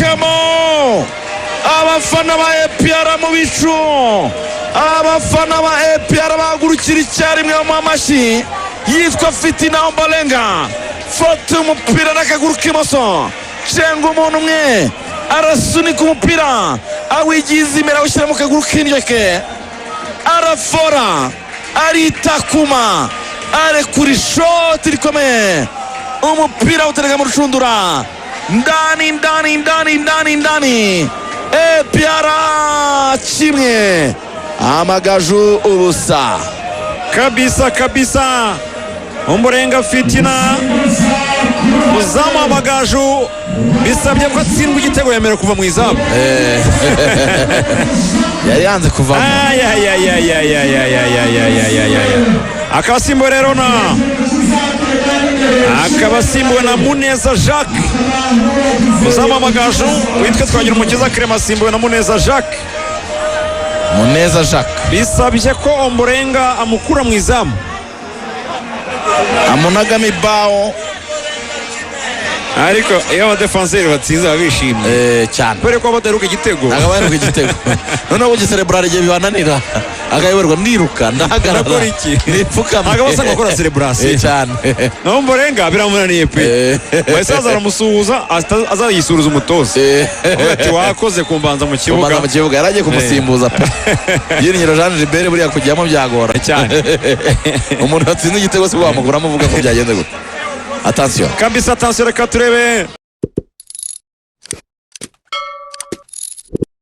Terekamo! Abafana ba APR mu bicu, abafana ba APR bahagurukira icyarimwe bamuha amashyi. Yitwa Fitina Ombolenga, fata umupira n'akaguru k'imoso, cenga umuntu umwe, arasunika umupira, awigiza imbere, awushyira mu kaguru k'indyo ke, arafora, aritakuma, arekura ishoti rikomeye, umupira awutereka mu rucundura, ndani, ndani, ndani, ndani, ndani! APR 1, Amagaju 0. Kabisa kabisa, Umurenga Fitina, muzamu w'Amagaju, bisabye ko atsindwa igitego yemerewe kuva mu izamu. Yari yanze kuvamo. Ayayayayayayayayayayayaya! Akaba asimbuwe na Muneza Jacques. Muzamu w'Amagaju witwa Twagira Umukiza Clement asimbuwe na Muneza Jacques. Muneza Jacques. Bisabye ko Omborenga amukura mu izamu. Amunagamo ibawo. Ariko iyo abadefanseri batsinze baba bishimye. Cyane. Kubera ko badaheruka igitego. Ntabwo baheruka igitego, noneho kugiserebura hari igihe bibananira, akayoberwa: ndiruka, ndahagarara, Ndakora iki? nipfukame? Ntabwo aba asanga gukora celebration. Cyane. Naho Omborenga biramunaniye pe. Bahise baza baramusuhuza, azayisuhuza umutoza. Avuga ati: "Wakoze kumbanza mu kibuga." Kubanza mu kibuga, yari agiye kumusimbuza pe. Byiringiro Jean Gilbert buriya kujyamo byagora. Cyane. Umuntu watsinze igitego si wamukuramo uvuga ko byagenze gute? Attention! Kabisa, attention, reka turebe.